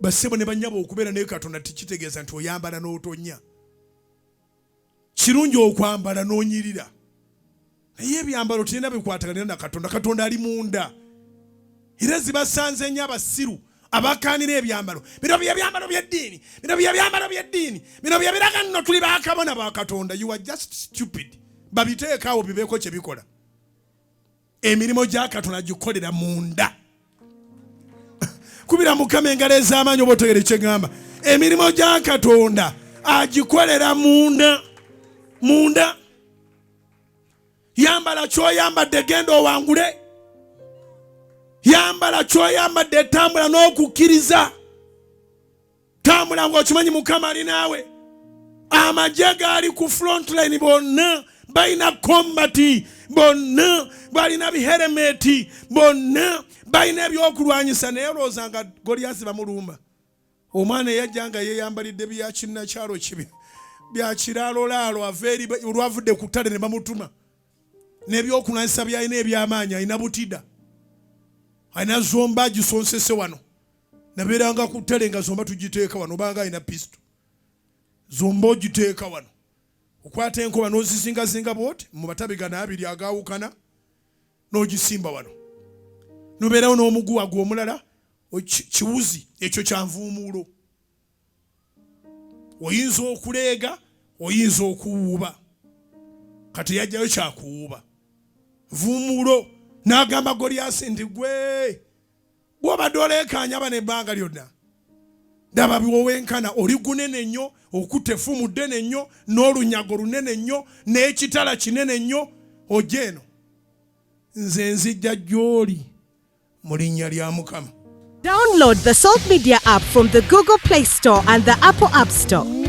Bassebo ne bannyabo, okubeera ne Katonda tekitegeeza nti oyambala n'otonya. Kirungi okwambala n'onyirira, naye ebyambalo terina bikwataganira na Katonda. Katonda ali munda. Era zibasanze nnyo abasiru abakaanira ebyambalo bino. Bye byambalo by'eddiini bino, bye byambalo by'eddiini bino, bye biraga nno tuli bakabona ba Katonda. You are just stupid. Babiteekaawo bibeeko kye bikola. Emirimu gya Katonda gikolera munda. Kubira Mukama engalo ez'amaanyi oba otegere kyeŋŋamba. Emirimu gya Katonda agikolera munda munda. Yambala kyoyambadde, genda owangule. Yambala kyoyambadde, tambula n'okukkiriza. Tambula ng'okimanyi Mukama ali naawe. Amagye gaali ku frontline, bonna balina combat, bonna balina biheremeti, bonna balina ebyokulwanyisa. Naye olowooza nga Goliyasi bamulumba, omwana eyajja nga yeeyambalidde bya kinnakyalo kibi, bya kiraalolaalo, ava eri olwavudde ku ttale ne bamutuma n'ebyokulwanyisa byalina eby'amaanyi. Alina butida, alina zomba agisonsese wano. Nabeeranga ku ttale nga zomba tugiteeka wano, obanga alina pisito, zomba ogiteeka wano, okwata enkoba n'ozizingazinga bwoti mu matabi gano abiri agaawukana n'ogisimba wano, nobeerawo n'omuguwa gwe omulala, kiwuzi ekyo kya nvuumuulo. Oyinza okuleega, oyinza okuwuuba. Kati yajjayo kyakuwuuba nvuumuulo, n'agamba Goliyaasi nti, "Gwe gwobadde oleekaanya bano ebbanga lyonna, ndaba biwowenkana, oli gunene nnyo, okutta effumu ddene nnyo, n'olunyago lunene nnyo, n'ekitala kinene nnyo. Ojja eno, nze nzijja gy'oli mu linnya lya Mukama." Download the Salt Media app from the Google Play Store and the Apple App Store.